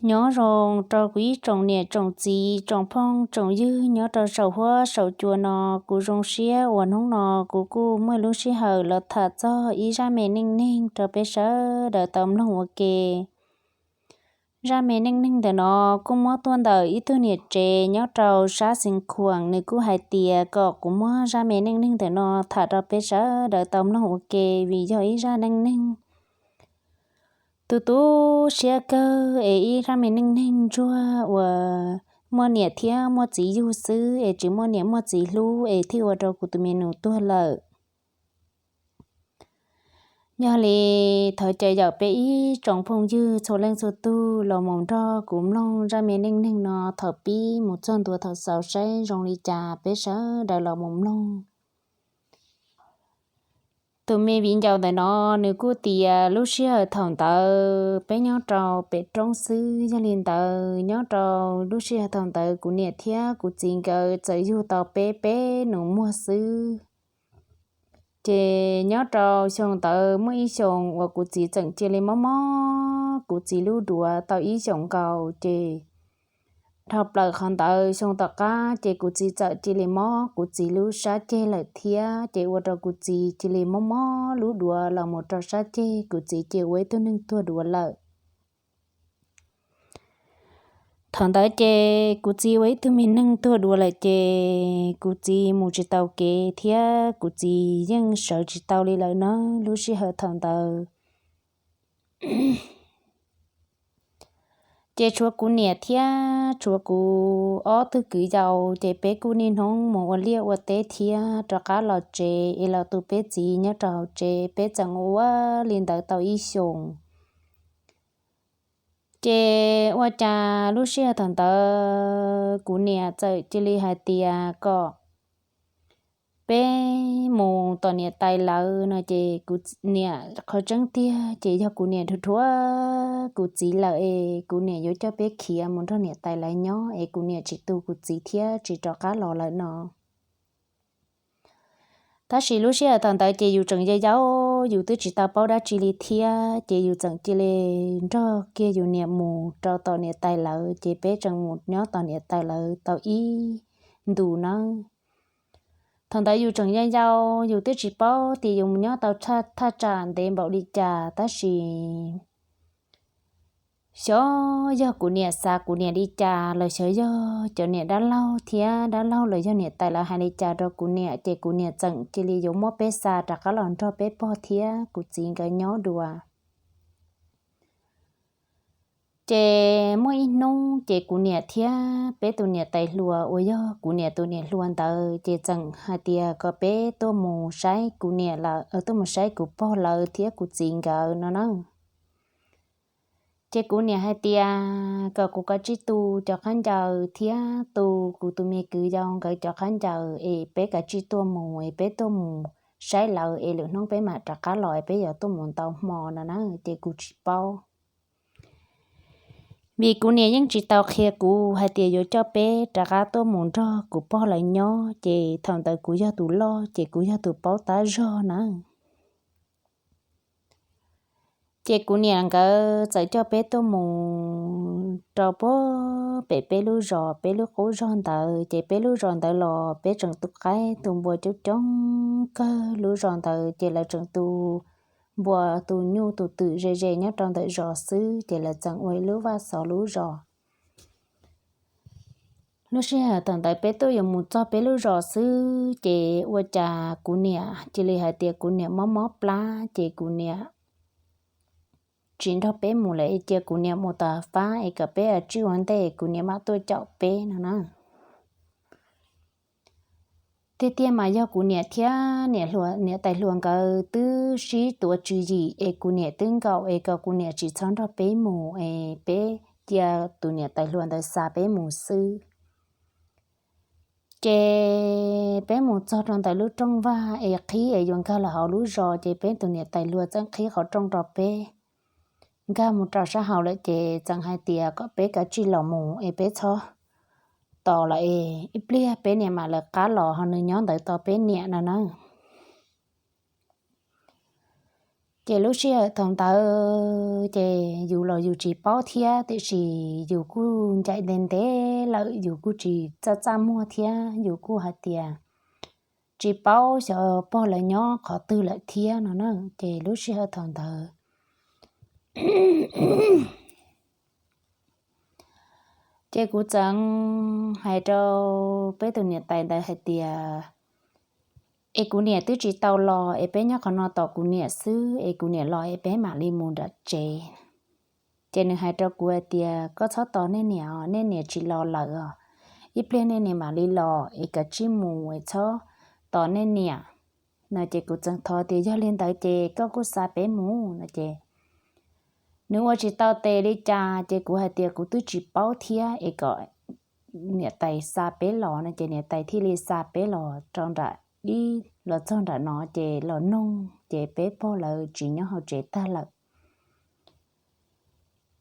Nyob zoo rau kuv ib tsoom niam tsoom txiv tsoom phooj tsoom ywg nyob rau saum huab saum cua no. Kuv zoo siab uas hnub no kuv kuj muaj lub sij hawm los tham txog ib zaj me neej neeg rau peb sawv daws tau mloog ua ke. Zaj me neej neeg ntawm no kuj muab tuaj ntawm ib tug niam tsev nyob rau sab Xeev Khuam, nws kuj hais tias kom kuv muab zaj me neej neeg ntawm no tham rau peb sawv daws tau mloog ua ke, vim yog ib zaj neej neeg tu tu siab kawg es ib zaj me neej neeg ntsuag uas muaj niam thiab muaj txiv yug xwb es tsis muaj niam muaj txiv hlub es thiaj ua rau kuv tus me nus tuag lawm. Yog li thov caw yaum peb ib tsoom phooj ywg txhua leej txhua tug los mus nrog kuv mloog zaj me neej neeg no thaum pib mus txog ntua thaum xaus saib zoo li cas, peb sawv daws los mus mloog. Tus me viv ncaus ntawm no nws kuj tias lub sij hawm thaum ntawd peb nyob rau pem roob xwb, yog li ntawd nyob rau lub sij hawm thaum ntawd kuv niam thiab kuv txiv nkawd txawm yug tau peb peb nus muag xwb. Ces nyob rau xyoo ntawd muaj ib xyoos uas kuv txiv txawm cia li mob mob kuv txiv lub duav tau ib xyoos nkaus, ces dhau plaws qhov ntawd xyoo tom qab ces kuv txiv txawm cia li mob kuv txiv lub sab ceg lawm thiab, ces ua rau kuv txiv cia li mob mob lub duav los mus rau sab ceg, kuv txiv ces ua ib tug neeg tuag duav lawm. Thaum ntawd ces kuv txiv ua ib tug me neeg tuag duav lawm ces kuv txiv mus tsis tau kev thiab kuv txiv yeej sawv tsis tau li lawm na. Lub sij hawm thaum ntawd ces tshuav kuv niam thiab tshuav kuv ob tug kwv yau, ces peb kuj niaj hnub mus ua liaj ua teb thiab rov qab los tsev es los tu peb txiv nyob rau hauv tsev, peb txawm ua li ntawd tau ib xyoos. Ces ua cas lub sij hawm thaum ntawd kuv niam txawm cia li hais tias kom peb mus tom niam tais lawv no, ces kuv niam qhov tseeb tiag ces yog kuv niam dhuav dhuav kuv txiv lawm es kuv niam yuav coj peb khiav mus nrog niam tais lawv nyob es kuv niam tsis tu kuv txiv thiab tsis rov qab los lawm no. Tab sis lub sij hawm thaum ntawd ces yus tseem yau yau, yus twb tsis tau paub dab tsi li thiab, ces yus txawm cia li nrog kiag yus niam mus rau tom niam tais lawv, ces peb tseem mus nyob tom niam tais lawv tau ib ntus nawb. Thaum ntawd yus tseem yau yau, yus twb tsis paub tias yus mus nyob tau thaj tsam ntev npaum li cas, tab sis xyov yog kuv niam xav kuv niam li cas los xyov yog cov niam dab laug thiab dab laug los yog niam tais lawv hais li cas rau kuv niam, ces kuv niam txawm cia li yuav muab peb xa rov qab los nrog peb pog thiab kuv txiv nkawd nyob dua. Ces muaj ib hnub ces kuv niam thiab peb tus niam tais hluas uas yog kuv niam tus niam hluas ntawd ces txawm hais tias kom peb tuaj mus saib kuv niam lawv, tuaj mus saib kuv pog lawv thiab kuv txiv nkawd no na. Ces kuv niam hais tias kom kuv kav tsij tu cov khaub ncaws thiab tu kuv tus me kwv yau nkawd cov khaub ncaws es peb kav tsij tuaj mus es peb tuaj mus saib lawv es lwm hnub peb mam rov qab los es peb yuav tuaj mus ntau hmo no na, ces kuv tsis paub. Vim kuv niam yeej tsis tau qhia kuv hais tias yuav coj peb rov qab tuaj mus nrog kuv pog lawv nyob, ces thaum ntawd kuv yog tus loj ces kuv yog tus paub tab zog na. Ces kuv niam nkawd txawm coj peb tuaj mus rau puag pem peb lub zos, peb lub qub zog ntawd, ces peb lub zos ntawd los peb tseem tu qaib tu npua coob coob kawg. Lub zos ntawd ces lawv tseem tu npua tu nyuj tu twm ze ze nyob rau ntawm zos xwb, ces lawv txawm ua ib lub vaj xov lub zos. Lub sij hawm thaum ntawd peb tuaj yuav mus txog peb lub zos xwb, ces ua cas kuv niam cia li hais tias kuv niam mob mob plab, ces kuv niam tsis nrog peb mus lawm es cia kuv niam mus tom fab es kom peb tsij ua ntej kuv niam mam tuaj caum peb no na. Tiag tiag mas yog kuv niam thiab niam tais hluas nkawd twb sib tuav tswv yim es kuv niam twb nkaum es kom kuv niam tsis txhob nrog peb mus es peb cia tus niam tais hluas ntawd xa peb mus xwb. Ces peb mus txog rau ntawm lub rooj vag es qhib es yuav nkag los hauv lub zos, ces peb tus niam tais hluas txawm qhib qhov rooj rau peb. Nkag mus rau sab hauv lawm ces txawm hais tias kom peb kav tsij los mus es peb txhob tos lawm es ib pliag peb niam mam lawv qab los ho nws nyob ntawd tos peb niam no na. Ces lub sij hawm thaum ntawd ces yus los yus tsis paub thiab, tiam sis yus kuj ncaim ntev ntev lawm, yus kuj tsis txaj txaj muag thiab, yus kuj hais tias tsis paub xyov pog lawv nyob qhov twg lawm thiab no na. Ces lub sij hawm thaum ntawd ces kuv txawm hais rau peb tus niam tais ntawd hais tias, es kuv niam twb tsis tau los, es peb nyob qhov no tos kuv niam xwb, es kuv niam los es peb mam li mus nram tsev. Ces nws hais rau kuv hais tias, koj txhob tos nej niam os, nej niam tsis los lawm os, ib pliag nej niam mam li los, es kav tsij mus es txhob tos nej niam no. Ces kuv txawm thov tias, yog li ntawd ces koj kuj xa peb mus no. Ces nws ua tsis tau tes li cas, ces kuv hais tias kuv twb tsis paub thiab, es kom niam tais xa peb los no. Ces niam tais thiaj li xa peb los rau nram ib, los txog nram no ces los noog ces peb pog lawv tsis nyob hauv tsev tag lawm.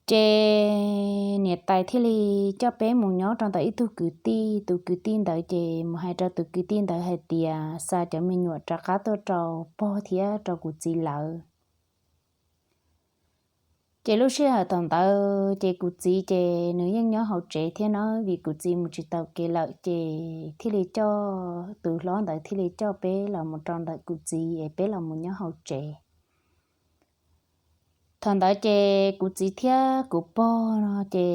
Ces niam tais thiaj li coj peb mus nyob rau ntawm ib tug kwv tij, tus kwv tij ntawd ces mus hais rau tus kwv tij ntawd hais tias xa cov me nyuam rov qab tuaj rau pog thiab rau kuv txiv lawv. Ces lub sij hawm thaum ntawd ces kuv txiv ces nws yeej nyob hauv tsev thiab na, vim kuv txiv mus tsis tau kev lawm, ces thiaj li coj, tus hlob ntawd thiaj li coj peb los mus rau ntawm kuv txiv es peb los mus nyob hauv tsev. Thaum ntawd ces kuv txiv thiab kuv pog no ces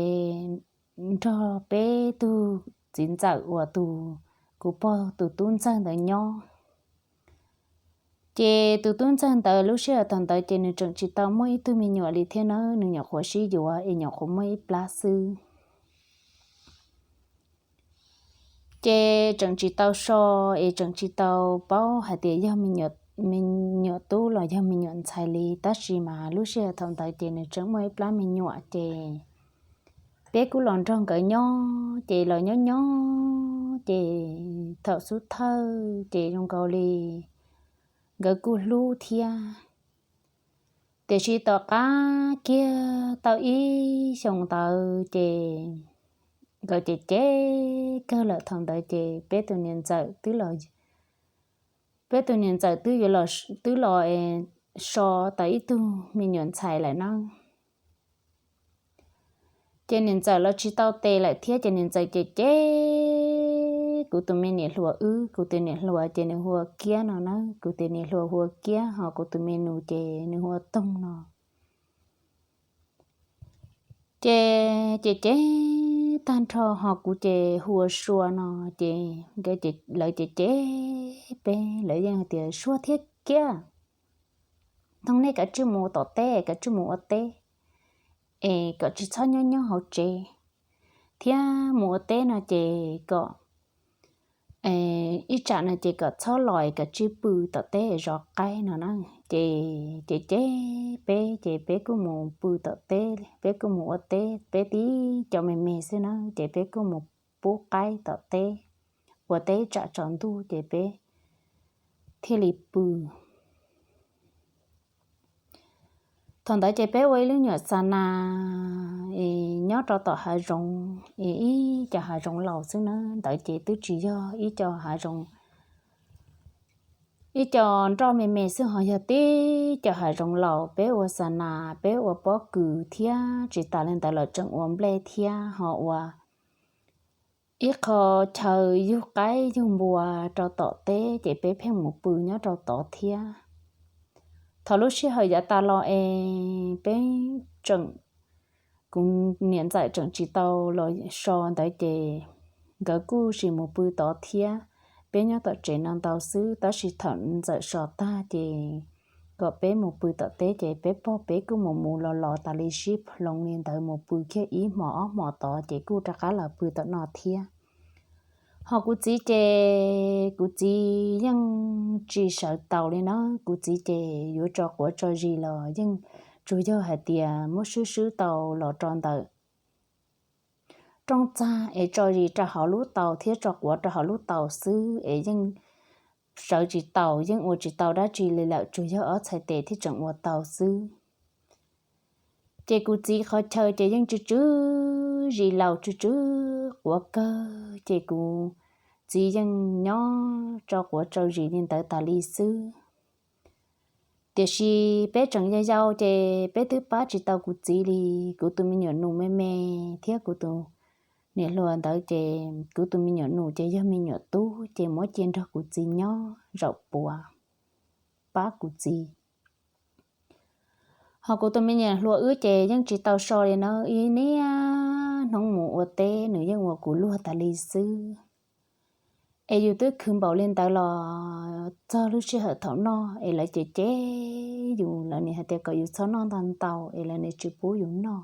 nrog peb tug txiv ntxawm uas tus, kuv pog tus tub ntxawg ntawd nyob. Ces tus tub ntxawg ntawd lub sij hawm thaum ntawd ces nws tseem tsis tau muaj ib tug me nyuam li thiab na, nws nyuam qhuav sib yuav es nyuam qhuav muaj ib plab xwb. Ces tseem tsis tau so, es tseem tsis tau paub hais tias yog me nyuam tub los yog me nyuam ntxhais li, tab sis mas lub sij hawm thaum ntawd ces nws tseem muaj ib plab me nyuam, ces peb kuj los nrog nkawd nyob, ces los nyob nyob ces thaum xub thawj ces zoo nkaus li nkawd kuj hlub thiab. Tiam sis tom qab kiag tau ib xyoos ntawd ces nkawd ces cem kawg lawm. Thaum ntawd ces peb tus niam ntxawm twb los, peb tus niam ntxawm twb yuav los, twb los so tau ib tug me nyuam ntxhais lawm na. Ces niam ntxawm los tsis tau tes lawm thiab, ces niam ntxawm ces cem kuv tus me niam hluas wb, kuv tus niam hluas ces nws hu ua Kiab no na, kuv tus niam hluas hu ua Kiab, ho kuv tus me nus ces nws hu ua Toog no. Ces cem cem tag nrho, ho kuv ces hu ua Sua no, ces nkawd, lawv ces cem peb, lawv yeej hais tias Sua thiab Kiab, thov nej kav tsij mus tom teb, kav tsij mus ua teb, es kom tsis txhob nyob nyob hauv tsev, thiab mus ua teb no ces kom ib tsam no ces kom txhob los es kav tsij pw tom teb zov qaib no na. Ces cem cem peb, ces peb kuj mus pw tom teb, peb kuj mus ua teb, peb tib co me me xwb na, ces peb kuj mus pub qaib tom teb, ua teb tsam tsaus ntuj ces peb thiaj li pw. Thaum ntawd ces peb ua ib lub nyuam xa nas es nyob rau tom hav zoov, es ib co hav zoov laus xwb na, ntawd ces twb tsis yog ib co hav zoov, ib co nroj me me xwb, ho yog tib co hav zoov laus. Peb ua xa nas, peb ua pob kws thiab, tsis tas li ntawd los tseem ua nplej thiab, ho ua ib qho chaw yug qaib yug npua rau tom teb, ces peb pheej mus pw nyob rau tod thiab. Thaum lub sij hawm yav tas los es peb tseem, kuv niam ntxawm tseem tsis tau los so ntawd ces nkawd kuj sim mus pw tod thiab. Peb nyob tom tsev no ntau xwb, tab sis thaum ntxawm so tag ces kom peb mus pw tom teb, ces peb pog peb kuj mus mus los los tas li sib hloov li ntawd, mus pw kiag ib hmos ob hmos tod ces kuj rov qab los pw tom no thiab. Ho kuv txiv ces kuv txiv yeej tsis sawv taus li na, kuv txiv ces yuav tso quav tso zis los yeej tsuas yog hais tias muab swb swb tau los rau ntawm rooj txag es tso zis rau hauv lub taus thiab tso quav rau hauv lub taus xwb, es yeej sawv tsis taus, yeej ua tsis tau dab tsi li lawm, tsuas yog ob txhais tes thiaj tseem ua tau xwb. Ces kuv txiv qhov chaw ces yeej tsw tsw zis laus, tsw tsw quav kawg, ces kuv txiv yeej nyob tso quav tso zis li ntawd tas li xwb. Tiam sis peb tseem yau yau ces peb twb pab tsis tau kuv txiv li. Kuv tus me nyuam nus me me thiab kuv tus niam hluas ntawd ces kuv tus me nyuam nus ces yog me nyuam tub ces muab cia nrog kuv txiv nyob zaum puav pab kuv txiv. Ho kuv tus me nyuam hluas wb ces yeej tsis tau so li na, ib niaj hnub mus ua teb nws yeej ua kuv luag tas li xwb. Es yus twb khwv npaum li ntawd los txog lub sij hawm thaum noj es lawv cem cem yus, lawv nim hais tias kom yus txhob noj ntau ntau es lawv nim tsis pub yus noj.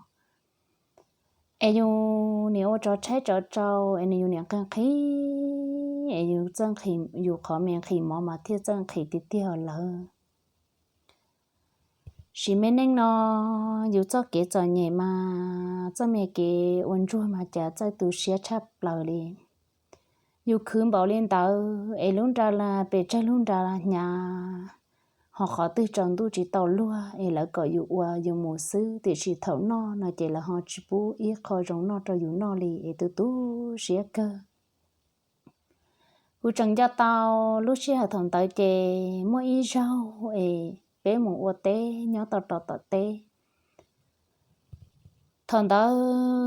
Es yus nim ua tsov tshaib tsov tsau es nws yus nim nqhis nqhis, es yus txawj nqhis, yus qhov me nqhis mov mas thiaj txawj nqhis tiag tiag lawm. Sim me neej no yus txoj kev txom nyem mas txoj me kev ua ntsuag mas cas txawj tu siab tshaj plaws li. Yus khwv npaum li ntawd es lub nra pes tsawg lub nra hnyav, ho qhov twg tsaus ntuj tsis tau luag es lawv kom yus ua yus mus xwb, tiam sis thaum noj no ces lawv ho tsis pub ib qho zoo noj rau yus noj li es tu tu siab kawg. Kuv tseem nco tau lub sij hawm thaum ntawd ces muaj ib zaug es peb mus ua teb nyob tau rau tom teb. Thaum ntawd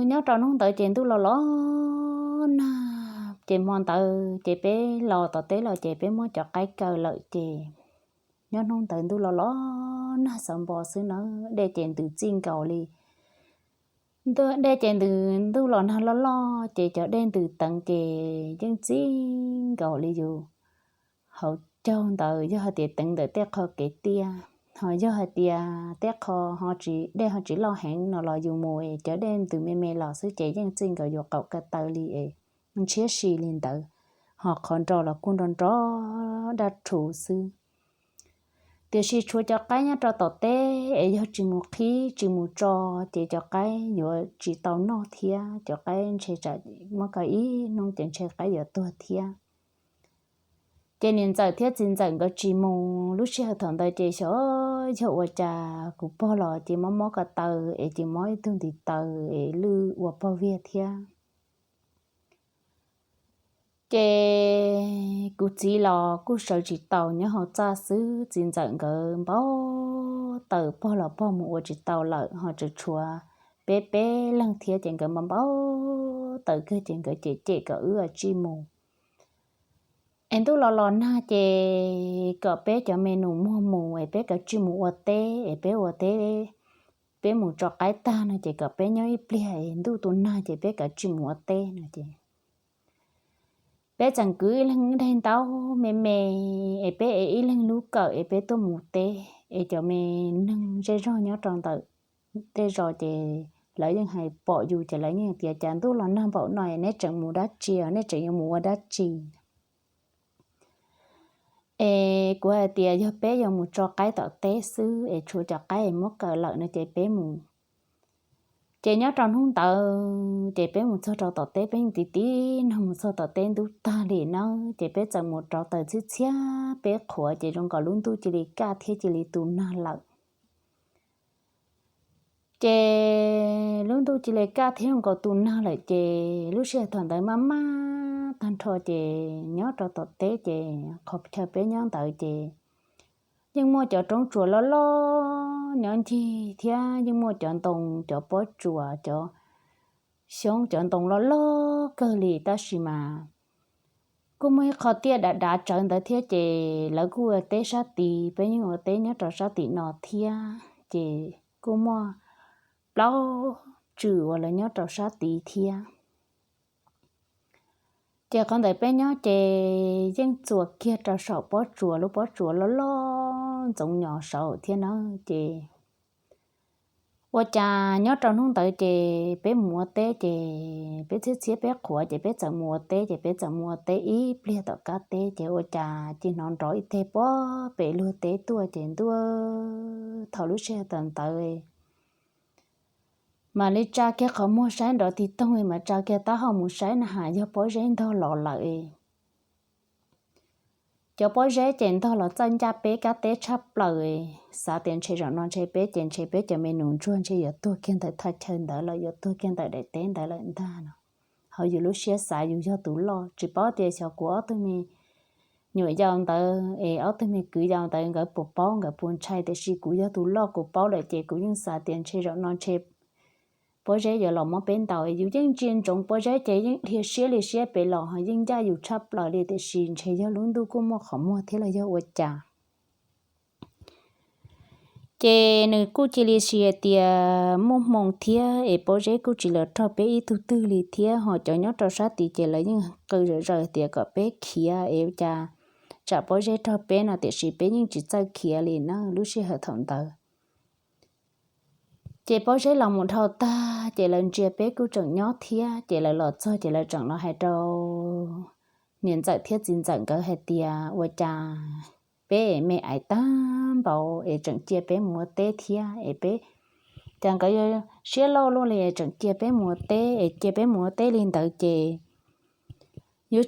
nyob rau hnub ntawd ces ntuj los los nag, ces hmo ntawd ces peb los tom teb los ces peb muab cov qaib kaw lawm ces nyob hnub ntawd ntuj los los nag xav npo xwb na, dej ces ntws txij nkaus li. Dej ces ntws, ntuj los nag loj loj ces cov dej ntws teev ces yeej txij nkaus li yus hauv caug ntawd, yog hais tias teev ntawm tej qho kev tiaj, ho yog hais tias tej qho ho tsis, dej ho tsis loj heev no los yus mus es cov dej ntws me me los xwb ces yeej txij nkaus yus qaum ko taw li es ntshiab si li ntawd, ho qhov nro los kuj nro nro daj rhuv xwb. Tiam sis tshuav cov qaib nyob rau tom teb es yog tsis mus qhib tsis mus tso ces cov qaib yuav tsis tau noj thiab, cov qaib ntshe tsam muab kaw ib hnub ces ntshe qaib yuav tuag thiab. Ces niam ntxawm thiab txiv ntxawm nkawd tsis mus, lub sij hawm thaum ntawd ces xyov yog ua cas kuv pog los ces mob mob ko taw es ces mob ib tug ntiv taw es lwj ua pog viag thiab. Ces kuv txiv los kuj sawv tsis tau nyob hauv txaj xwb, txiv ntxawm nkawd npau taws, pog los pog mus ua tsis tau lawm ho tseem tshuav peb peb leeg thiab ces nkawd npau npau taws kawg ces nkawd cem cem kom wb tsij mus. Es ntuj los los nag ces kom peb cov me nus muag mus es peb kav tsij mus ua teb es peb ua teb, peb mus tso qaib tag no ces kom peb nyob ib pliag es ntuj tu nag ces peb kav tsij mus ua teb no ces peb txawm kwv ib leeg daig ntaub me me es peb ev ib leeg lub kawm es peb tuaj mus teb. Es cov me neeg zej zog nyob rau ntawm tej zos ces lawv yeej hais pom yus ces lawv yeej hais tias cas ntuj los nag npaum no es neb tseem mus dab tsi, neb tseem yuav mus ua dab tsi? Es kuv hais tias yog peb yuav mus tso qaib tom teb xwb es tshuav cov qaib es muab kaw lawm no ces peb mus. Ces nyob rau hnub ntawd ces peb mus txog rau tom teb, peb yeej tiv tiv no mus txog tom teb ntub tag li na, ces peb txawm mus rauv taws txhiab txhiab peb qhuav ces zoo nkaus lub ntuj cia li kaj thiab cia li tu nag lawm. Ces lub ntuj cia li kaj thiab zoo nkaus tu nag lawm ces lub sij hawm thaum ntawd maj maj tag nrho ces nyob rau tom teb ces qhov chaw peb nyob ntawd ces yeej muaj cov roob tsuas loj loj nyob ncig thiab yeej muaj cov ntoo, cov pob tsuas, cov xyoob, cov ntoo loj loj kawg li tab sis mas kuj muaj ib qho tiaj dav dav tsawv ntawd thiab ces lawv kuj ua teb sab tid, peb yeej ua teb nyob rau sab tim no thiab ces kuj muaj plaub tswm uas lawv nyob rau sab tid thiab. Ces qhov ntawd peb nyob ces yeej txuas kiag rau saum pob tsuas, lub pob tsuas loj loj ntxoov nyos saud thiab na ces ua cas nyob rau hnub ntawd ces peb mus ua teb ces peb txhiab txhiab peb qhuav ces peb txawm mus ua teb ces peb txawm mus ua teb ib pliag tom qab teb ces ua cas cia hnov nrov ib teg puag pem luag teb tuaj ces ntuj, thaum lub sij hawm thaum ntawd mam li tsa kiag qhov muag saib nrov tig toog mas tsa kiag taub hau mus saib na has yog pob zeb ntog los lawm. Cov pob zeb ces ntog los txawj ncaj peb kab teb tshaj plaws, xav tias ntshe zaum no ntshe peb ces ntshe peb cov me nus ntsuag ntshe yuav tuag kiag ntawm thaj chaw ntawd lawm, yuav tuag kiag ntawm daim teb ntawd lawm ntag no. Ho yus lub siab xav yus yog tus loj tsis paub tias xyov kuv ob tug me nyuam yaus ntawd es ob tug me kwv yaus ntawd nkawd puas paub, nkawd puas ntshai, tiam sis kuv yog tus loj kuv paub lawm ces kuv yeej xav tias ntshe zaum no ntshe Pob Zeb yuav los muab peb ntaus. Yus yeej ntsia ntsoov Pob Zeb ces yeej dhia siab li siab pem los yeej ncaj yus tshaj plaws li, tiam sis ntshe yog lub ntuj kuj muaj qhov muag thiab los yog ua cas. Ces nws kuj cia li hais tias muaj hmoo thiab es Pob Zeb kuj tsis los raug peb ib tug twg li thiab, ho cov nyob rau sab tid ces lawv yeej qw zom zaws tias kom peb khiav es ua cas tsam Pob Zeb raug peb no, tiam sis peb yeej tsis txawj khiav li na lub sij hawm thaum ntawd. Ces Pob Zeb los mus dhau tag ces lawv ntsia peb kuj tseem nyob thiab, ces lawv los txog ces lawv tseem los hais rau niam ntxawm thiab txiv ntxawm nkawd hais tias ua cas peb me aiv tag npaum es tseem cia peb mus ua teb thiab es peb, cas nkawd yuav siab loj luaj li tseem cia peb mus ua teb, es cia peb mus ua teb li ntawd ces yuav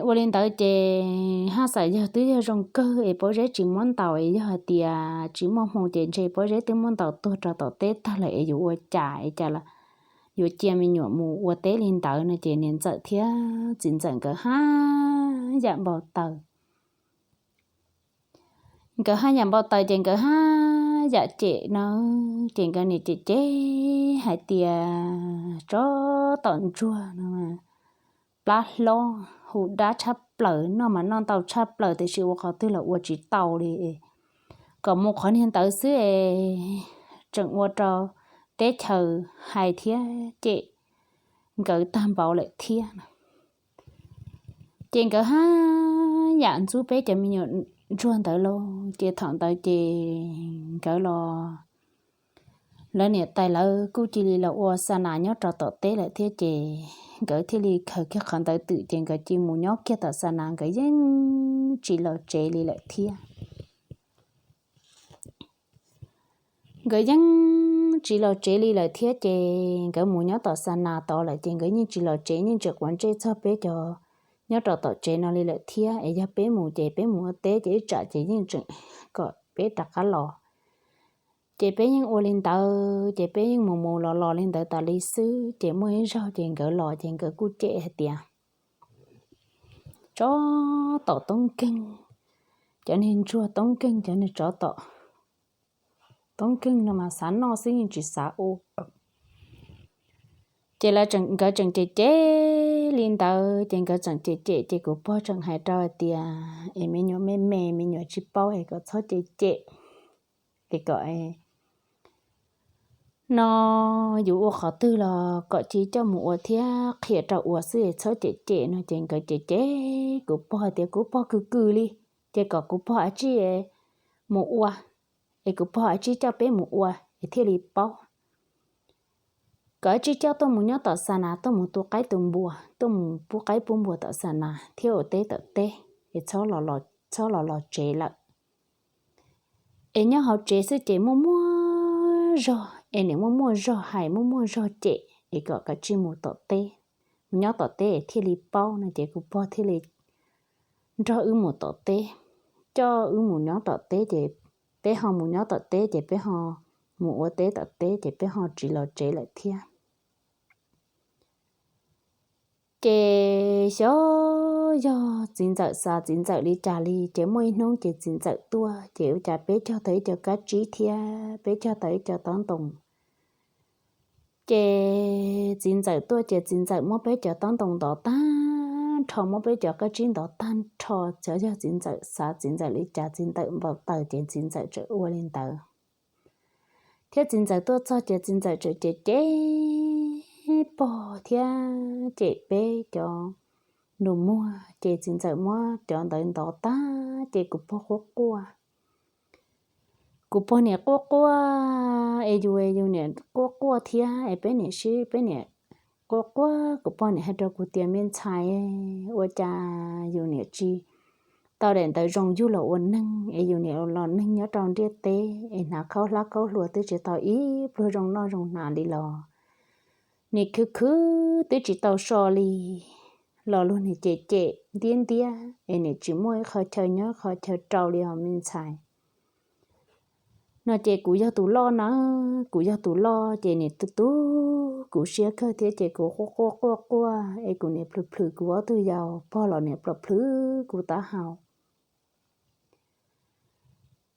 ua li ntawd ces haj xam yog twb yog zoo kawg es Pob Zeb tsis muab ntaus, es yog hais tias tsis muaj hmoo ces ntshe Pob Zeb twb muab ntaus tuag rau tom teb tag lawm es yuav ua cas es cas yuav cia me nyuam mus ua teb li ntawd no. Ces niam ntxawm thiab txiv ntxawm nkawd haj yam npau taws. Nkawd haj yam npau taws ces nkawd haj yam cem no, ces nkawd niam cem cem hais tias tsob tom ntsuag no plab hlob hu dab tshaj plaws, noj mas noj ntau tshaj plaws tiam sis ua qhov twg los ua tsis tau li, kom mus qhov niag ntawd xwb es tseem ua rau teb chaws hais thiab cem nkawd tag npaum lawm thiab no. Ces nkawd haj yam ntxub peb cov me nyuam ntsuag ntawd lauj, ces thaum ntawd ces nkawd los lawv niam tais lawv kuj cia li los ua xa nas nyob rau tom teb lawm thiab, ces nkawd thiaj li khaws kiag qhov ntawd twm ces nkawd cia mus nyob kiag tom xa nas, nkawd yeej tsis los tsev li lawm thiab. Nkawd yeej tsis los tsev li lawm thiab, ces nkawd mus nyob tom xa nas tod lawm ces nkawd yeej tsis los tsev, yeej tsis quav ntsej txog peb cov nyob rau tom tsev no li lawm thiab. Es yog peb mus ces peb mus ua teb ces ib tsam ces yeej tseem kom peb rov qab los. Ces peb yeej ua li ntawd, ces peb yeej mus mus los los li ntawd tas li xwb. Ces muaj ib zaug ces nkawd los ces nkawd kuj cem hais tias tsob tom toob keeg, cov niag ntsuag toob keeg, cov niag tsov tom toob keeg no mas xav noj xwb yeej tsis xav ua. Ces nkawd tseem cem cem li ntawd, ces nkawd tseem cem cem, ces kuv pog tseem hais rau hais tias es me nyuam me me, me nyuam tsis paub es kom txhob cem cem, es kom no yus ua qhov twg los kom cia coj mus ua thiab qhia rau ua xwb es txhob cem cem no. Ces nkawd cem cem kuv pog tias kuv pog kws kws li, ces kom kuv pog a tsij mus ua, es kuv pog a tsij coj peb mus ua es thiaj li paub. Kom a tsij coj tuaj mus nyob tom xa nas, tuaj mus tu qaib tu npua, tuaj mus pub qaib pub npua tom xa nas thiab ua teb tom teb, es txhob los los tsev lawm. Es nyob hauv tsev xwb ces muaj muaj zog, es niam muaj muaj zog hais, muaj muaj zog cem, es kom kav tsij mus tom teb, mus nyob tom teb es thiaj li paub no. Ces kuv pog thiaj li nrog wb mus tom teb, coj wb mus nyob tom teb, ces peb ho mus nyob tom teb, ces peb ho mus ua teb tom teb, ces peb ho tsis los tsev lawm thiab. Ces xyov yog txiv ntxawm xav txiv ntxawm li cas li, ces muaj ib hnub ces txiv ntxawm tuaj, ces ua cas peb cog tau ib co kab tsib thiab peb cog tau ib co tob ntoo. Ces txiv ntxawm tuaj, ces txiv ntxawm muab peb cov tob ntoo ntov tag nrho, muab peb cov kab tsib ntov tag nrho. Xyov yog txiv ntxawm xav txiv ntxawm li cas, txiv ntxawm npau taws, ces txiv ntxawm txawm ua li ntawd. Thiab txiv ntxawm tuaj txog ces txiv ntxawm txawm cem cem pog thiab cem peb cov nus muag, ces txiv ntxawm muab cov ntawd ntov tag, ces kuv pog quaj quaj. Kuv pog niam quaj quaj, es yus es yus niam quaj quaj thiab, es peb niam sib peb niam quaj quaj. Kuv pog niam hais rau kuv tias me ntxhais, ua cas yus niam tsis tau daim ntawv zoo yug los ua neeg, es yus niam los neeg nyob rau ntiaj teb, es hnav khaub hlab khaub hlua twb tsis tau ib pluag zoo noj zoo hnav li los nim khwv khwv twb tsis tau so li, los luag niam cem cem ntiab ntiab, es niam tsis muaj ib qho chaw nyob qho chaw rau li os me ntxhais. No ces kuv yog tus loj na, kuv yog tus loj ces niam tu tu kuv siab kawg thiab, ces kuv quaj quaj quaj quaj, es kuv niam plhws plhws kuv ob tug yau, pog los niam plhws plhws kuv taub hau.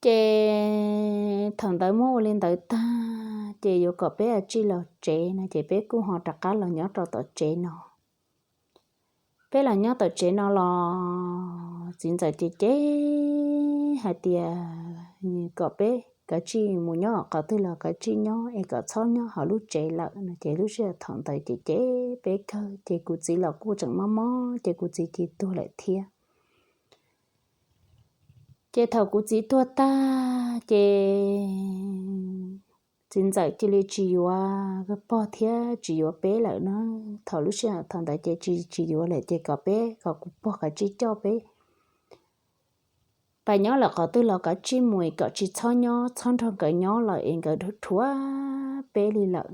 Ces thaum ntawd muab ua li ntawd tag ces yuav kom peb ua tsij los tsev no ces peb kuj ho rov qab los nyob rau tom tsev no. Peb los nyob tom tsev no los txiv ntxawm ces cem hais tias kom peb kav tsij mus nyob qhov twg los kav tsij nyob es kom txhob nyob hauv lub tsev lawm no ces lub sij hawm thaum ntawd ces cem peb kawg ces kuv txiv los kuj tseem mob mob ces kuv txiv cia li tuag lawm thiab. Ces thaum kuv txiv tuag tag ces txiv ntxawm cia li tsis yuav pog thiab tsis yuav peb lawm na. Thaum lub sij hawm thaum ntawd ces tsis tsis yuav lawm ces kom peb kom kuv pog kav tsij coj peb pais nyob lawm qhov twg los kav tsij mus es kom tsis txhob nyob txhob nrog nkawd nyob lawm es nkawd dhuav peb li lawm.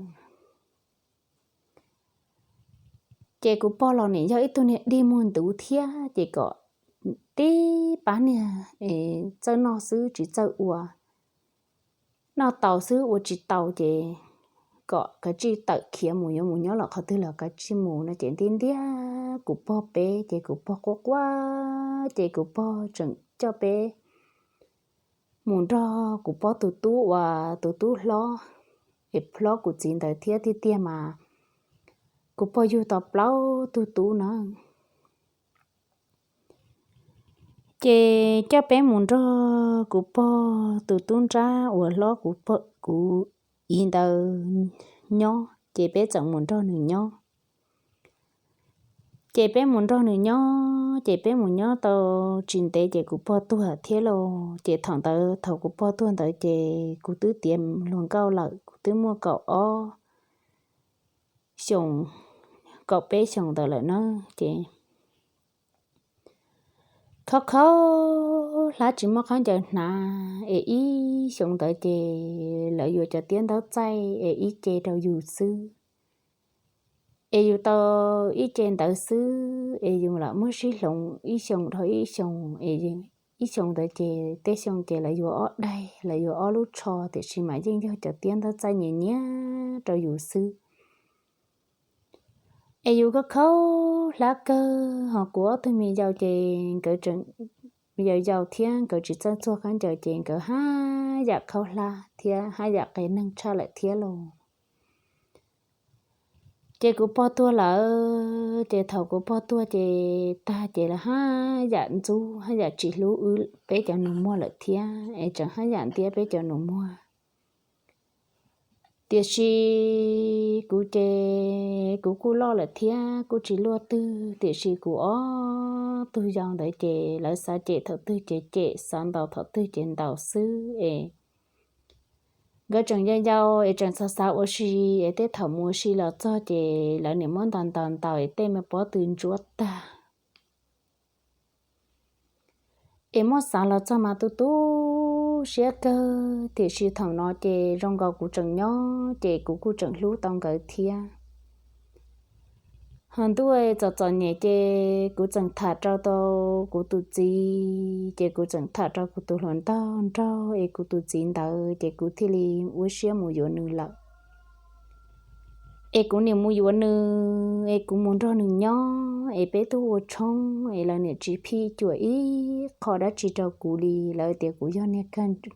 Ces kuv pog los nim yog ib tug niag dig muag ntuv thiab ces kom tib pab niag es txawj noj xwb tsis txawj ua, noj tau xwb ua tsis tau ces kom kav tsij tawm khiav mus yuav mus nyob lawm qhov twg los kav tsij mus no ces ntiab ntiab kuv pog peb ces kuv pog quaj quaj ces kuv pog tseem coj peb mus nrog kuv pog tus tub uas tus tub hlob es hlob kuv txiv ntawd thiab tiag tiag mas kuv pog yug tau plaub tug tub na. Ces coj peb mus nrog kuv pog tus tub nrab uas hlob kuv, kuv txiv ntawd nyob ces peb txawm mus nrog nws nyob. Ces peb mus nrog nws nyob ces peb mus nyob tau tsis ntev ces kuv pog tuag thiab lauj. Ces thaum ntawd thaum kuv pog tuag ntawd ces kuv twb tiav hluas nkauj lawm kuv twb muaj kaum ob xyoos, kaum peb xyoos ntawd lawm na. Ces khaub khaub hlab tsis muaj khaub ncaws hnav es ib xyoos ntawd ces lawv yuav cov tiab ntaub txaij es ib ce rau yus xwb. Es yus tau ib ce ntawd xwb es yus lam muab sib hloov ib xyoos dhau ib xyoos es ib xyoos ntawd ces tej xyoo ces lawv yuav ob daig lawv yuav ob lub tsho tiam sis mas yeej yog cov tiab ntaub txaij nyias nyias rau yus xwb. Es yus khaub khaub hlab kawg ho kuv ob tug me yau ces nkawd tseem yau yau thiab nkawd tsis txawj txuag khaub ncaws ces nkawd haj yam khaub hlab thiab haj yam qias neeg tshaj lawm thiab lauj. Ces kuv pog tuag lawm ces thaum kuv pog tuag ces tag ces lawv haj yam ntxub haj yam tsis hlub wb peb cov nus muag lawm thiab es tseem haj yam ntiab peb cov nus muag. Tiam sis kuv ces kuv kuj loj lawm thiab kuj tsis luaj twg tiam sis kuv ob tug yau ntawd ces lawv xav cem thaum twg ces cem xav ntaus thaum twg ces ntaus xwb es nkawd tseem yau yau es tseem xav xav ua si es tej thaum mus ua si los txog ces lawv niam muab ntaus ntaus ntaus es tej me pob tw ntsuab tag. Es muab xav los txog mas tu tu siab kawg tiam sis thaum no ces zoo nkaus kuv tseem nyob ces kuv kuj tseem hlub tau nkawd thiab. Ho ntuj txom txom nyem ces kuv tseem tham rau tau kuv tus txiv ces kuv tseem tham rau kuv tus hluas nraug nraug es kuv tus txiv ntawd ces kuv thiaj li ua siab mus yuav nws lawm. Es kuv niam mus yuav nws es kuv mus nrog nws nyob es peb tuaj ua tshoob es lawv niam tsis phij cuam ib qho dab tsi rau kuv li. Lawv tias kuv yog niag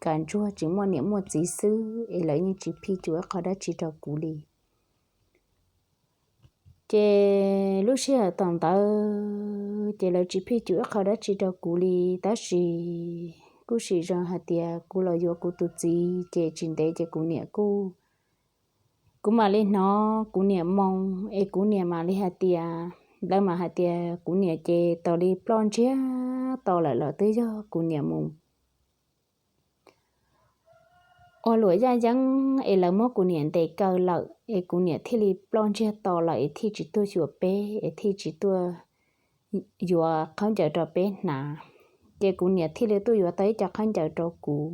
kag ntsuag tsis muaj niam muaj txiv xwb es lawv yeej tsis phij cuam ib qho dab tsi rau kuv li. Ces lub sij hawm tom ntawd ces lawv tsis phij cuam ib qho dab tsi rau kuv li tab sis kuj sim zoo hais tias kuv los yuav kuv tus txiv ces tsis ntev ces kuv niam kuj, kuv mam li hnov kuv niam moo es kuv niam mam li hais tias, lawv mam hais tias kuv niam ces tos li ploj ntsiag to lawm los twb yog kuv niam mus ua luam yaj yeeb es lawv muab kuv niam ntes kaw lawm es kuv niam thiaj li ploj ntsiag to lawm es thiaj tsis tuaj xyuas peb es thiaj tsis tuaj yuav khaub ncaws rau peb hnav. Ces kuv niam thiaj li tuaj yuav tau ib co khaub ncaws rau kuv.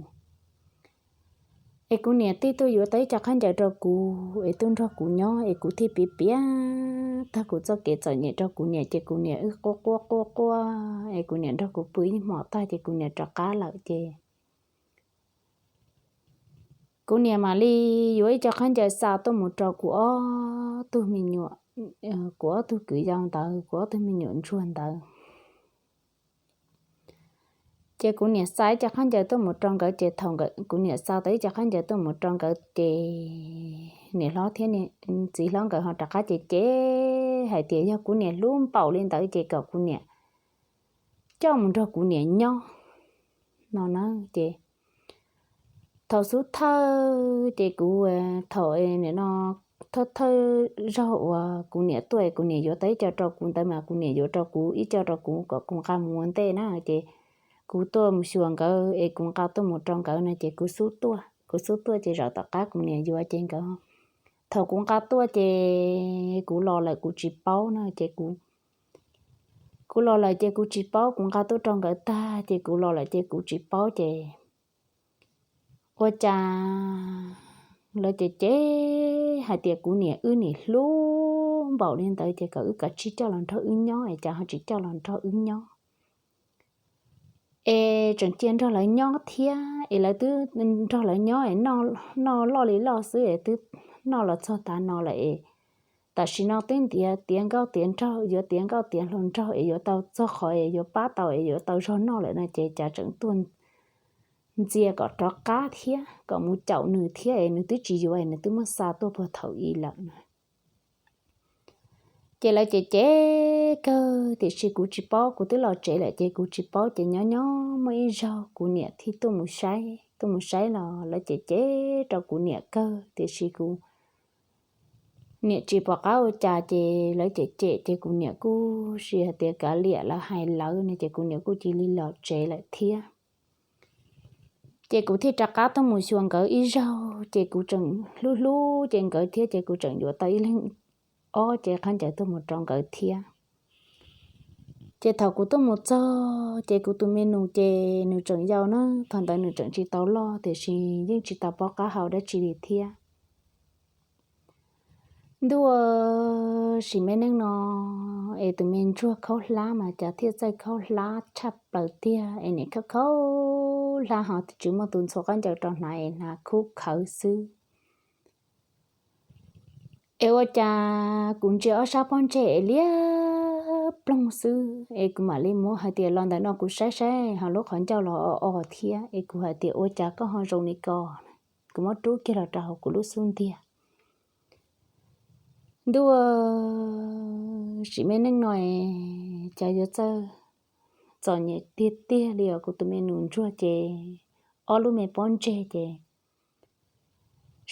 Es kuv niam thiaj tuaj yuav tau ib co khaub ncaws rau kuv es tuaj nrog kuv nyob es kuv thiaj piav piav tag kuv txoj kev txom nyem rau kuv niam ces kuv niam wb quaj quaj quaj quaj es kuv niam nrog kuv pw ib hmos tag ces kuv niam rov qab lawm ces kuv niam mam li yuav ib co khaub ncaws xa tuaj mus rau kuv ob tug me nyuam, kuv ob tug kwv yau ntawd, kuv ob tug me nyuam ntsuag ntawd. Ces kuv niam xa ib co khaub ncaws tuaj mus rau nkawd, ces thaum kuv niam xa tau ib co khaub ncaws tuaj mus rau nkawd ces niam hlob thiab txiv hlob nkawd ho rov qab cem cem hais tias yog kuv niam hlub npaum li ntawd ces kom kuv niam coj mus nrog kuv niam nyob no na. Ces thaum xub thawj ces kuv, thaum no thawj thawj zaug uas kuv niam tuaj es kuv niam yuav tau ib co rau kuv ntawd mas kuv niam yuav rau kuv ib co rau kuv kom kuv nqa mus ua ntej na. Ces kuv tuaj mus xyuas nkawd es kuv nqa tuaj mus rau nkawd no ces kuv xub tuaj, kuv xub tuaj ces zaum tom qab kuv niam yuav ces nkawd, thaum kuv nqa tuaj ces kuv los lawm kuv tsis paub na ces kuv, kuv los lawm ces kuv tsis paub, kuv nqa tuaj rau nkawd tag ces kuv los lawm ces kuv tsis paub ces ua cas lawv cem cem hais tias kuv niam wb niam hlub npaum li ntawd ces kom wb kav tsij coj los nrog wb nyob es cas ho tsis coj los nrog wb nyob. Es tseem cia nrog lawv nyob thiab es lawv twb nrog lawv nyob es noj loj li loj xwb es twb noj los txog tav no lawm es tam sim no twb ntiav tiav nkauj tiav nraug, yuav tiav nkauj tiav hluas nraug es yuav tau txog qhov es yuav pab tau es yuav tau zog noj lawm no ces cas tseem tuaj ntxias kom rov qab thiab kom mus caum nws thiab es nws twb tsis yuav es nws twb muab xa tuaj puag thaum ub lawm na. Ces lawv cem cem kawg tiam sis kuv tsis paub, kuv twb los tsev lawm ces kuv tsis paub ces nyob nyob muaj ib zaug kuv niam thiaj tuaj mus saib, tuaj mus saib los lawv cem cem rau kuv niam kawg tiam sis kuv niam tsis pom qab ua cas ces lawv cem cem ces kuv niam kuj sis hais tias kav liam lawv hais lawv no ces kuv niam kuj cia li los tsev lawm thiab. Ces kuv thiaj rov qab tuaj mus xyuas nkawd ib zaug ces kuv tseem hlub hlub ces nkawd thiab ces kuv tseem yuav tau ib leeg ob cev khaub ncaws tuaj mus rau nkawd thiab. Ces thaum kuv tuaj mus txog ces kuv tus me nus ces nws tseem yau na, thaum ntawd nws tseem tsis tau loj tiam sis yeej tsis tau paub qab hau dab tsi li thiab. Ntuj, sim me neej no es tus me ntsuag khaub hlab mas cas thiaj txawj khaub hlab tshaj plaws tiag es nim khaub khaub hlab ho tsis muaj tus ntxhua khaub ncaws rau hnav es hnav khub khawv xwb. Es ua cas kuv ntsia ob sab pob ntseg es liab ploog xwb es kuv mam li muab hais tias los ntawm no kuv saib saib ho lub qhov ncauj los o o thiab es kuv hais tias ua cas koj ho zoo li ko. Kuv muab rub kiag los rau hauv kuv lub xub ntiag. Ntuj, sim me neej no es cas yuav txawj txom nyem tiag tiag li os. Kuv tus me nus ntsuag ces ob lub me pob ntseg ces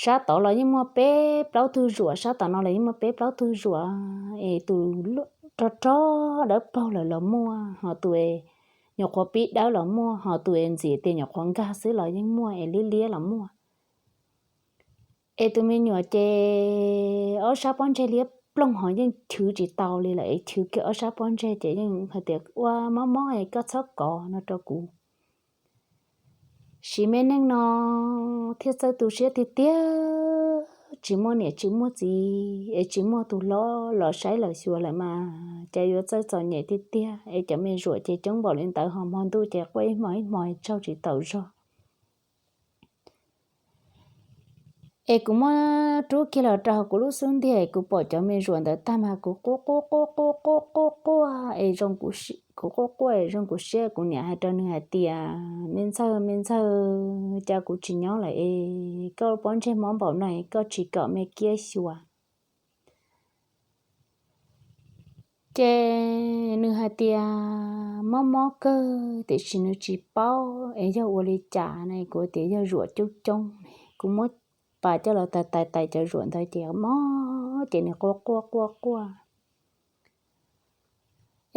sab tod los yeej muaj peb plaub tug zuam, sab tom no los yeej muaj peb plaub tug zuam es tus rog rog dawb paug lawm los muaj, ho tus es nyuam qhuav pib dawb los muaj, ho tus es ntxim tias nyuam qhuav nkag xwb los yeej muaj es liab liab los muaj. Es tus me nyuam ces ob sab pob ntseg liab ploog ho yeej chwv tsis tau li lawm es chwv kiag ob sab pob ntseg ces yeej hais tias ua mob mob es koj txhob kov no rau kuv. Sim me neej no thiaj txawj tu siab tiag tiag, tsis muaj niam tsis muaj txiv es tsis muaj tus hlob los saib lawm xyuas lawm mas cas yuav txawj txom nyem tiag tiag es cov me zuam ces coob npaum li ntawd ho hmo ntuj ces quaj ib hmo ib hmo tsaug tsis taus zog. Es kuv muab rub kiag los rau hauv kuv lub xub ntiag es kuv pom cov me zuam ntawd tag mas kuv quaj quaj quaj quaj quaj quaj es zoo, kuv quaj quaj es zoo kuv siab. Kuv niam hais rau nws hais tias me ntxawg me ntxawg, cas kuv tsis nyob lawm es koj pob ntseg mob npaum no es koj tsis kom me kiab xyuas. Ces nws hais tias mob mob kawg tiam sis nws tsis paub es yog ua li cas na. Kuv tias yog zuam coob coob. Kuv muab pas coj los tais tais tais cov zuam ntawd ces mob ces nws quaj quaj quaj quaj.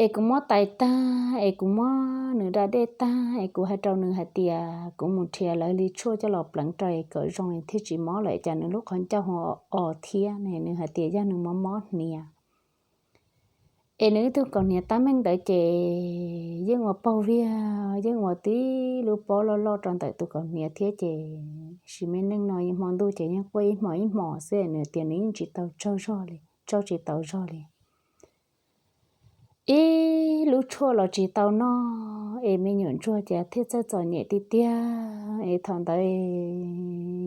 Es kuv muab tais tag es kuv muab nws da dej tag es kuv hais rau nws hais tias kuv mus nrhiav lawv li tshuaj coj los pleev rau es kom zoo es thiaj tsis mob lawm cas nws lub qhov ncauj ho o thiab ne. Nws hais tias yog nws mob mob hniav. Es nws ib tug kaus hniav tab meeg ntawd ces yeej ua paug viag, yeej ua tib lub pob loj loj rau ntawm tus kaus hniav thiab ces sim me neej no hmo ntuj ces yeej quaj ib hmos ib hmos xwb. Nws tias nws yeej tsis tau tsaug zog li, tsaug tsis taus zog li. Ib lub tshuaj los tsis tau noj es me nyuam ntsuag cas thiaj txawj txom nyem tiag tiag. Es thaum ntawd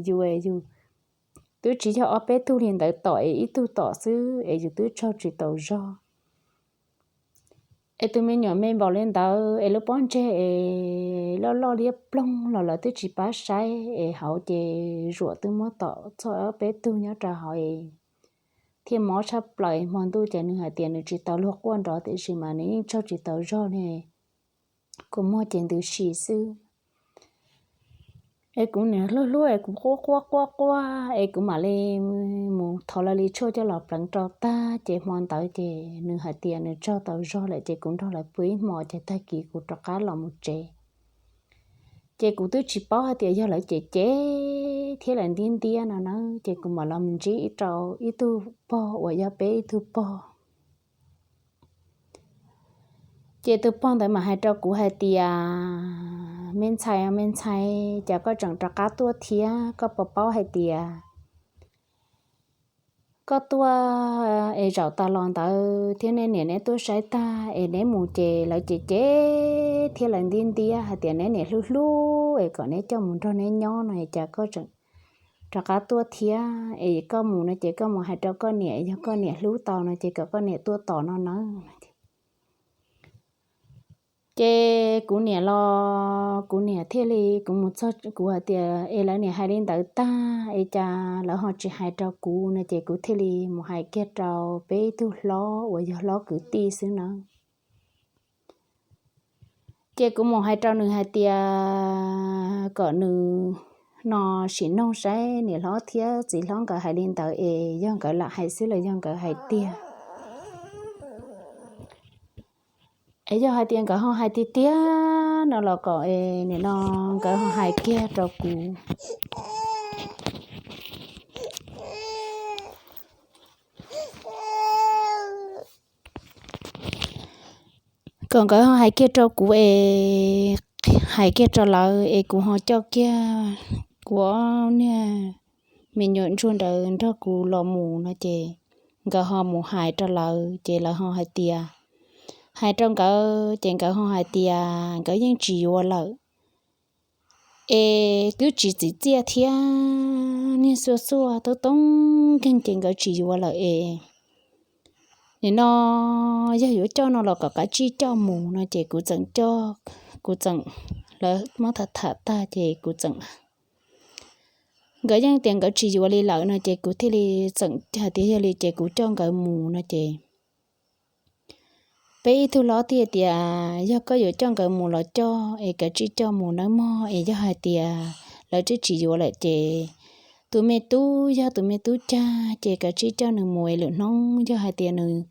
yus es yus twb tsis yog ob peb tug li ntawd tom es ib tug tom xwb es yus twb tsaug tsis taus zog. Es tus me nyuam me npaum li ntawd es lub pob ntseg es loj loj liab ploog los lawv twb tsis pab saib es hauv ces zuam twb muab tom txog ob peb tug nyob rau hauv es thiaj mob tshaj plaws. Hmo ntuj ces nws hais tias nws tsis tau luag quaj nrov tiam sis mas nws yeej tsaug tsis tau zog li, kua muag ces ntws si xwb. Es kuv niam hlub hlub es kuv quaj quaj quaj quaj es kuv mam li mus thov lawv li tshuaj coj los pleev rau tag ces hmo ntawd ces nws hais tias nws tsaug tau zog lawm ces kuv nrog lawv pw ib hmo ces tag kis kuv rov qab los mus tsev. Ces kuv twb tsis paub hais tias yog lawv cem cem thiab lawv ntiab ntiab no na, ces kuv mam los mus ntsib rau ib tug pog uas yog peb ib tug pog. Ces tus pog ntawd mam hais rau kuv hais tias, me ntxhais, me ntxhais, cas koj tseem rov qab tuaj thiab? Koj puas paub hais tias koj tuaj es zaum tas los ntawd thiab nej niam neb tuaj saib tag es neb mus ces lawv cem cem thiab lawv ntiab ntiab hais tias neb niam hlub hlub es kom neb coj mus nrog neb nyob no, cas koj tseem rov qab tuaj thiab? Es koj mus no ces koj mus hais rau koj niam, yog koj niam hlub tau no ces kom koj niam tuaj tos no nawb. Ces kuv niam los kuv niam thiaj li, kuv mus txog kuv hais tias es lawv niam hais li ntawd tag es cas lawv ho tsis hais rau kuv no, ces kuv thiaj li mus hais kiag rau peb ib tug hlob uas yog hlob kwv tij xwb na. Ces kuv mus hais rau nws hais tias kom nws no sim noog saib niam hlob thiab txiv hlob nkawd hais li ntawd es yog nkawd lam hais xwb los yog nkawd hais tiag. Es yog hais tias nkawd ho hais tiag tiag no los kom es nim no nkawd ho hais kiag rau kuv. Kom nkawd ho hais kiag rau kuv es hais kiag rau lawv es kuv ho coj kiag kuv ob niag me nyuam ntsuag ntawd nrog kuv los mus no ces nkawd ho mus hais rau lawv ces lawv ho hais tias, hais rau nkawd ces nkawd ho hais tias nkawd yeej tsis yuav lawm. Es twb tsis txim txiaj thiab niag xuaj xuaj toob toob nkeeg ces nkawd tsis yuav lawm es nim no yog yuav coj no los kom kav tsij coj mus no ces kuv txawm coj, kuv txawm, lawv muab tham tham tag ces kuv txawm, nkawd yeej tias nkawd tsis yuav li lawm no ces kuv thiaj li txawm hais tias yog li ces kuv coj nkawd mus no ces peb ib tug hlob thiaj tias yog koj yuav coj nkawd mus los coj es kav tsij coj mus nawb mog, es yog hais tias lawv twb tsis yuav lawm ces tus me tub yog tus me tub cag ces kav tsij coj nws mus es lwm hnub yog hais tias nws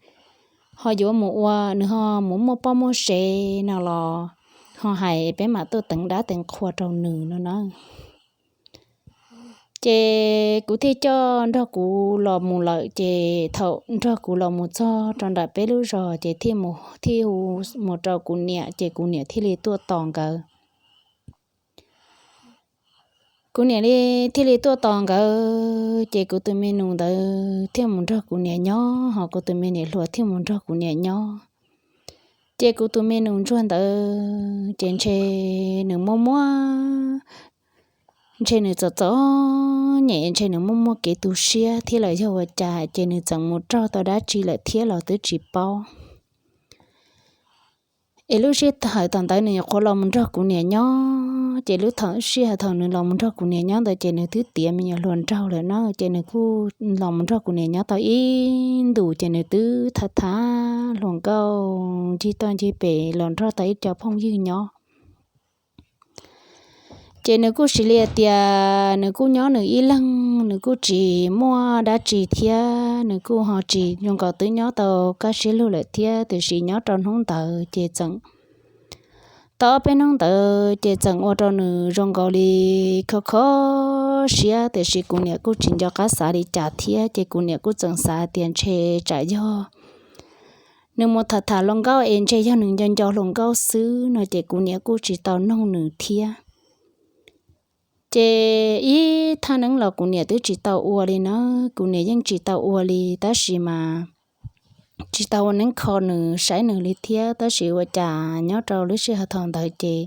ho yuav mus ua, nws ho mus muaj poj muaj sev no los ho hais peb mam tuaj teev dab teev qhua rau nws no na. Ces kuv thiaj coj nrog kuv los mus lawm ces thaum nrog kuv los mus txog rau nram peb lub zos ces thiaj hu, thiaj hu mus rau kuv niam ces kuv niam thiaj li tuaj tos nkawd. Kuv niam li thiaj li tuaj tos nkawd ces kuv tus me nus ntawd thiaj mus nrog kuv niam nyob, ho kuv tus me niam hluas thiaj mus nrog kuv niam nyob. Ces kuv tus me nus ntsuag ntawd ces ntshe nws muaj muaj, ntshe nws txom txom nyem, ntshe nws muaj muaj kev tu siab thiab los yog ua cas ces nws txawm mus raug tau dab tsi lawm thiab los twb tsis paub. Es lub sij hawm thaum ntawd nws nyuam qhuav los mus nrog kuv niam nyob, ces lub sij hawm thaum nws los mus nrog kuv niam nyob ntawd ces nws twb tiav me nyuam hluas nraug lawm na, ces nws kuj los mus nrog kuv niam nyob tau ib ntus ces nws twb tham tham hluas nkauj ncig toj ncig pem los nrog tau ib co phooj ywg nyob. Ces nws kuj sis li tias nws kuj nyob nws ib leeg, nws kuj tsis muaj dab tsi thiab nws kuj ho tsis zoo nkaus twb nyob tau kaj siab lug lawm thiab, tiam sis nyob rau hnub ntawd ces txawm tau ob peb hnub ntawd ces txawm ua rau nws zoo nkaus li kho kho siab, tiam sis kuv niam kuj tsis nco qab xav li cas thiab, ces kuv niam kuj txawm xav tias ntshe tsam yog nws mus tham tham hluas nkauj es ntshe yog nws nco nco hluas nkauj xwb no, ces kuv niam kuj tsis tau noog nws thiab. Ces ib thaj neeb los kuv niam twb tsis tau ua li na, kuv niam yeej tsis tau ua li, tab sis mas tsis tau ua neeb kho nws saib nws li thiab, tab sis ua cas nyob rau lub sij hawm thaum ntawd ces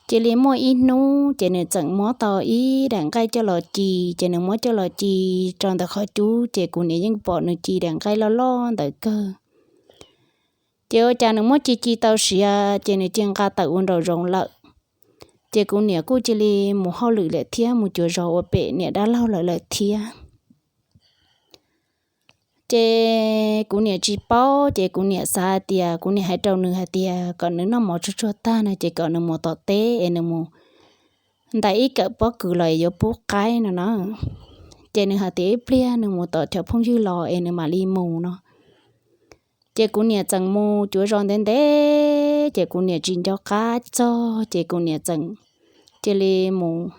cia li muaj ib hnub ces nws txawm muab tau ib daim nqaij coj los ci, ces nws muab coj los ci rau ntawm qhov cub ces kuv niam yeej pom nws ci daim nqaij loj loj ntawd kawg. Ces ua cas nws muab ci ci tau siav ces nws cia nqa tawm ua nraum zoov lawm. Ces kuv niam kuj cia li mus hauj lwm lawm thiab, mus cuav zos ua pem niam dab laug lawv lawm thiab. Ces kuv niam tsis paub, ces kuv niam xav hais tias, kuv niam hais rau nws hais tias kom nws noj mov tsuag tsuag tag no ces kom nws mus tom teb es nws mus ntais ib kawm pob kws los es yuav pub qaib no na. Ces nws hais tias ib pliag nws mus tom cov phooj ywg los es nws mam li mus no. Ces kuv niam txawm mus cuav zos ntev ntev, ces kuv niam tsis nco qab txog, ces kuv niam txawm cia li mus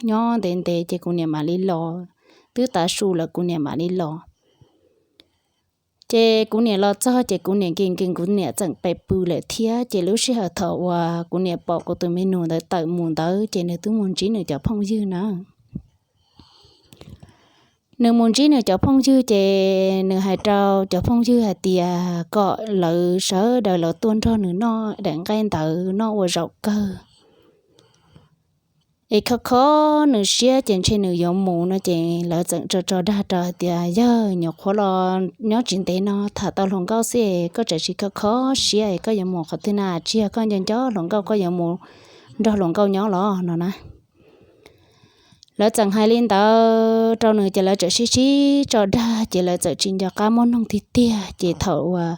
nyob ntev ntev, ces kuv niam mam li los. Twb tav su lawm kuv niam mam li los. Ces kuv niam los txog ces kuv niam nkees nkees kuv niam txawm pes pw lawm thiab. Ces lub sij hawm thaum uas kuv niam pom kuv tus me nus ntawd tawm mus ntawd ces nws twb mus ntsib nws cov phooj ywg na. Nws mus ntsib nws cov phooj ywg ces nws hais rau cov phooj ywg hais tias kom lawv sawv daws los tuaj nrog nws noj daim nqaij ntawd noj ua zaum kawg, es kho kho nws siab ces ntshe nws yuav mus no. Ces lawv txawm tso tso dag rau hais tias, yawg, nyuam qhuav los nyob tsis ntev no tham tau hluas nkauj xwb, koj tseem kho kho siab, koj yuav mus qhov twg na? Tsis yog koj nco nco hluas nkauj koj yuav mus nrog hluas nkauj nyob los no na. Lawv txawm hais li ntawd rau nws ces lawv txawm sib sib tso dag ces lawv txawm tsis nco qab muab noog tiag tiag. Ces thaum uas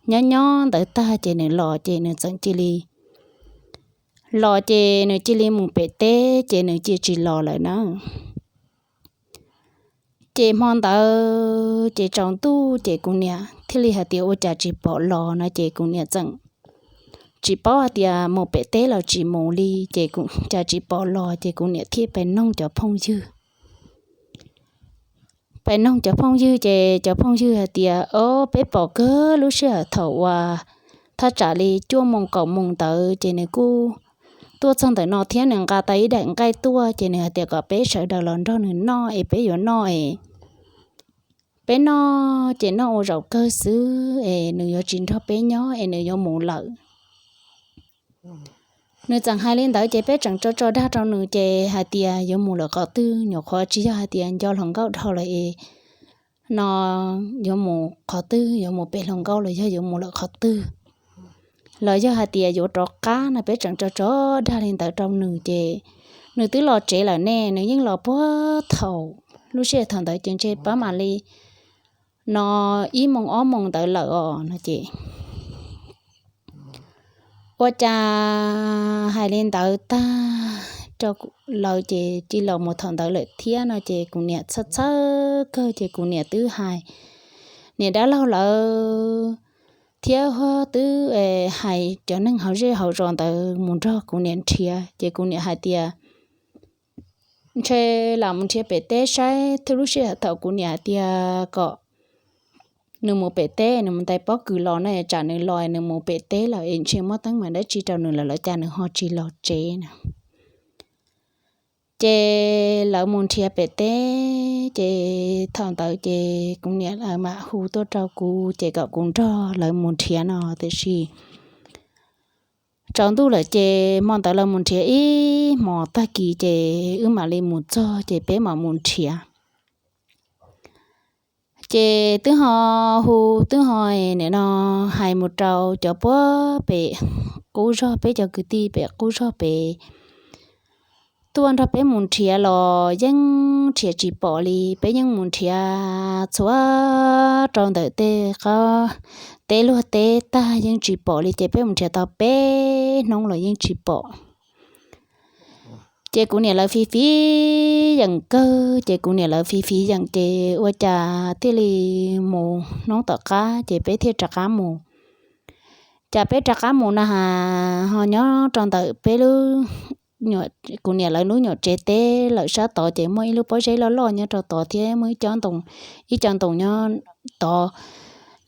nyob nyob ntawd tag ces nws los ces nws txawm cia li los ces nws cia li mus pem teb ces nws cia tsis los lawm na. Ces hmo ntawd ces tsaus ntuj ces kuv niam thiaj li hais tias ua cas tsis pom los no ces kuv niam txawm tsis paub hais tias mus pem teb los tsis mus li, ces cas tsis pom los ces kuv niam thiaj pes noog cov phooj ywg. Pes noog cov phooj ywg ces cov phooj ywg hais tias, o, peb pom kawg lub sij hawm thaum uas thaj tsam li cuaj moos kaum moos ntawd ces nws kuj tuaj txog ntawm no thiab nws nqa tau ib daim nqaij tuaj ces nws hais tias kom peb sawv daws los nrog nws noj es peb yuav noj es peb noj ces noj ua zaum kawg xwb es nws yuav tsis nrog peb nyob es nws yuav mus lawm. Nws txawm hais li ntawd ces peb tseem tso tso dag rau nws ces hais tias yuav mus lawm qhov twg, nyuam qhuav tsis yog hais tias nco hluas nkauj dhau lawm es no yuav mus qhov twg, yuav mus pem hluas nkauj los yog yuav mus lawm qhov twg, los yog hais tias yuav rov qab no. Peb tseem tso tso dag li ntawd rau nws ces nws twb los tsev lawm ne, nws yeej los puag thaum lub sij hawm thaum ntawd ces ntshe pab mam li no ib moos ob moos ntawd lawm os no ces ua cas hais li ntawd tag rau lawv ces cia los mus thaum ntawd lawm thiab no ces kuv niam txhawj txhawj kawg ces kuv niam twb hais niam dab laug lawv thiab twb hais cov neeg hauv zej hauv zos ntawd mus nrog kuv niam nrhiav ces kuv niam hais tias ntshe lam mus nrhiav pem teb saib, twb lub sij hawm thaum kuv niam hais tias kom nws mus pem teb, nws mus ntais pob kws los no, tsam nws los nws mus pem teb lawm es ntshe muab teeb meem dab tsi rau nws lawm los cas nws ho tsis los tsev na. Ces lawv mus nrhiav pem teb ces thaum ntawd ces kuv niam lawv mam hu tuaj rau kuv ces kom kuv nrog lawv mus nrhiav no tiam sis tsaus ntuj lawm ces hmo ntawd lawv mus nrhiav ib hmos tag kis ces wb mam li mus txog ces peb mam mus nrhiav. Ces twb ho hu twb ho nim no hais mus rau cov puag pem qub zog, peb cov kwv tij pem qub zog pem tuaj nrog peb mus nrhiav los yeej nrhiav tsis pom li. Peb yeej mus nrhiav txhua rau ntawm tej qab teb luag teb tag yeej tsis pom li ces peb mus nrhiav tau peb hnub los yeej tsis pom. Ces kuv niam lawv fiv fiv yeem kawg, ces kuv niam lawv fiv fiv yeem ces ua cas thiaj li mus hnub tom qab ces peb thiaj rov qab mus. Cas peb rov qab mus na has ho nyob rau ntawm peb lub, kuv niam lawv lub nyuam tsev teb lawm sab tod ces muaj ib lub pob zeb loj loj nyob rau tod thiab muaj ib co ntoo, ib co ntoo nyob tod,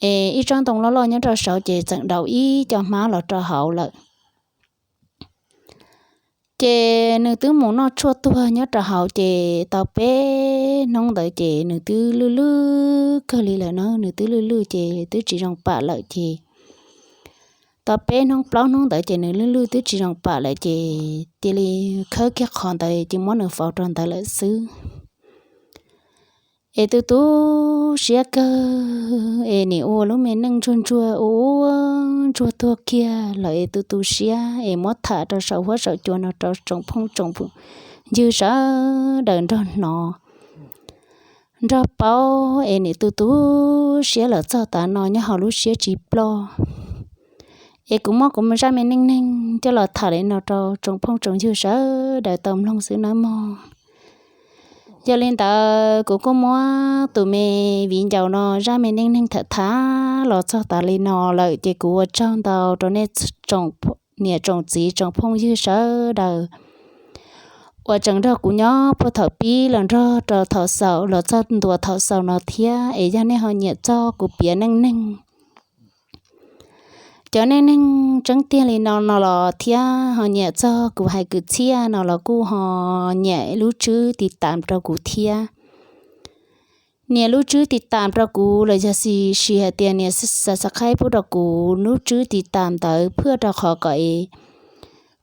es ib tsob ntoo loj loj nyob rau saud ces txawm daus ib co hmab los rau hauv lawm. Ces nws twb mus noj tshuaj tuag nyob rau hauv ces tau peb hnub ntawd ces nws twb lwj lwj kawg li lawm na, nws twb lwj lwj ces twb tsis zoo pam lawm ces tau peb hnub plaub hnub ntawd ces nws lwj lwj twb tsis zoo pam lawm ces cia li khawb kiag qhov ntawd ces muab nws faus rau ntawd lawm xwb. Es tu tu siab kawg es nim ua lub me neej ntsuag ntsuag ua ntsuag tuag kiag lawm es tu tu siab es muab tham rau saum huab saum cua no rau tsoom phooj tsoom ywg sawv daws nrog hnov nrog paub es nim tu tu siab lawm txog tav no nyob hauv lub siab tsis ploj. Es kuv muab kuv zaj me neej neeg coj los tham li no rau tsoom phooj tsoom ywg sawv daws tau mloog xwb nawb mog. Yog li ntawd kuv kuj muab tus me viv ncaus no zaj me neej neeg tham tham los txog tas li no lawm ces kuv ua tsaug ntau rau nej niam tsoom txiv tsoom phooj ywg sawv daws uas tseem nrog kuv nyob puag thaum pib los nrog rau thaum xaus los txog ntua thaum xaus no thiab. Es yog nej ho nyiam txog kuv piav neej neeg cov neej neeg tseeb tiag li no no los thiab ho nyiam txog kuv hais kwv txhiaj no los kuj ho nias lub tswb tiv tam rau kuv thiab. Nias lub tswb tiv tam rau kuv los yog sis hais tias nias subscribe pub rau kuv lub tswb tiv tam ntawd phwj rau qhov kom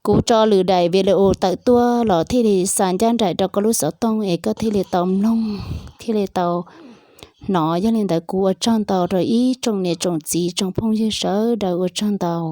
kuv tso lwm daim video tawm tuaj los thiaj li xa ncaj nraim rau koj lub xov tooj es koj thiaj li tau mloog thiaj li tau hnov. Yog li ntawd kuv ua tsaug ntau rau ib tsoom niam tsoom txiv tsoom phooj ywg sawv daws ua tsaug ntau.